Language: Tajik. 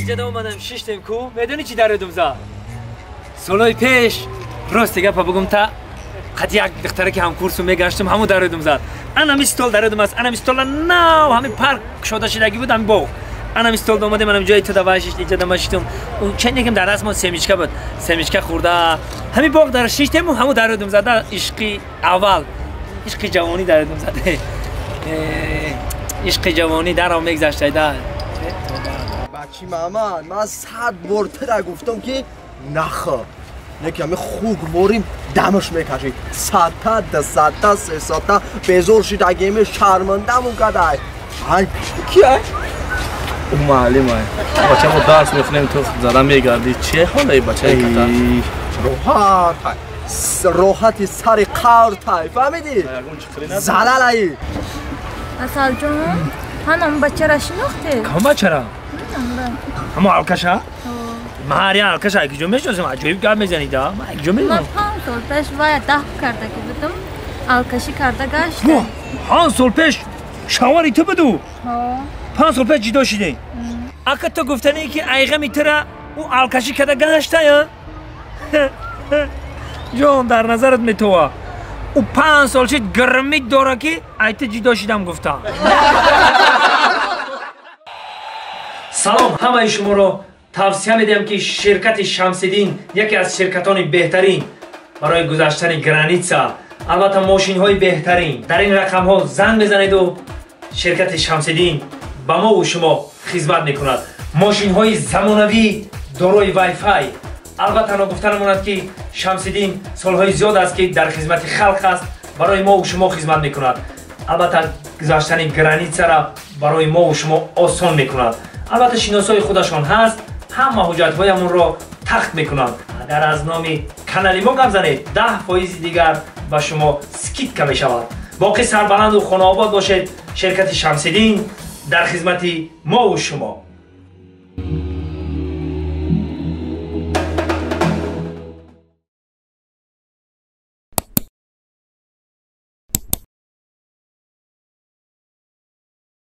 Инҷа омадам шиштем ку, медонӣ чӣ дар ёдум зад? Солҳои пеш рости гапа бугум та қад як духтаре ки ҳамкурсу мегаштум, ҳамун дар ёдум зад. Анами стол дар ёдум аст, анами стола нав ҳамин парк кушода шудагӣ буд, ҳамин боғ. Анами стол омадем, анами ҷои ту давай шишт, инҷа дама шиштум. Чанд якем дар дастмон семечка буд, семечка хӯрда ҳамин боғ дар шиштему, ҳамун дар ёдум зада. Ишқи аввал, ишқи ҷавонӣ дар ёдум зада. Ишқи ҷавонӣ даро мегзаштайда. Бачи маман, ман 100 бор тира гуфтам ки нахо. Неки ҳами хук ворим дамаш мекашид. 100та, 200та, 300та безор шидагиме, шармандамон кадай. Ай, кия? Ӯ муаллим ай. Бача мо дарс мехонем, ту зада мегардӣ. Че ҳолаи бачаи ката? Роҳат ай. Роҳати сари қавртай, фаҳмидӣ? Залалай. Асалҷон, ҳанам бачара шинохтед? Кам бачара? Ҳамо алкаша? Ман ҳар як алкаша якиҷо мешиносам, аҷоиб гап мезанӣ да. Ман якиҷо медонам. Ман 5 сол пеш вая даф карда ки будам, алкашӣ карда гашта. 5 сол пеш шавари ту буду? 5 сол пеш ҷидо шидем. Ака ту гуфтанӣ ки айғами тура ӯ алкашӣ карда гашта я? Ҷон, дар назарат метова. Ӯ 5 сол шид гирмит дора ки ай ту ҷидо шидам гуфта. Салом ҳамаи шуморо тавсия медиҳам ки ширкати Шамсиддин яке аз ширкатони беҳтарин барои гузаштани граница, албатта мошинҳои беҳтарин. Дар ин рақамҳо занг мезанеду ширкати Шамсиддин ба мову шумо хизмат мекунад. Мошинҳои замонавӣ дорои вайфай. Албатта ногуфта намонад ки Шамсиддин солҳои зиёд аст ки дар хизмати халқ аст, барои мову шумо хизмат мекунад. Албатта гузаштани границара барои мову шумо осон мекунад. Албатта шиносои худашон ҳаст, ҳама ҳуҷҷатҳоямонро тахт мекунанд. Агар аз номи канали мо гап занед, 10% дигар ба шумо скидка мешавад. Боқӣ сарбаланду хонаобод бошед. Ширкати Шамсиддин дар хизмати мову шумо.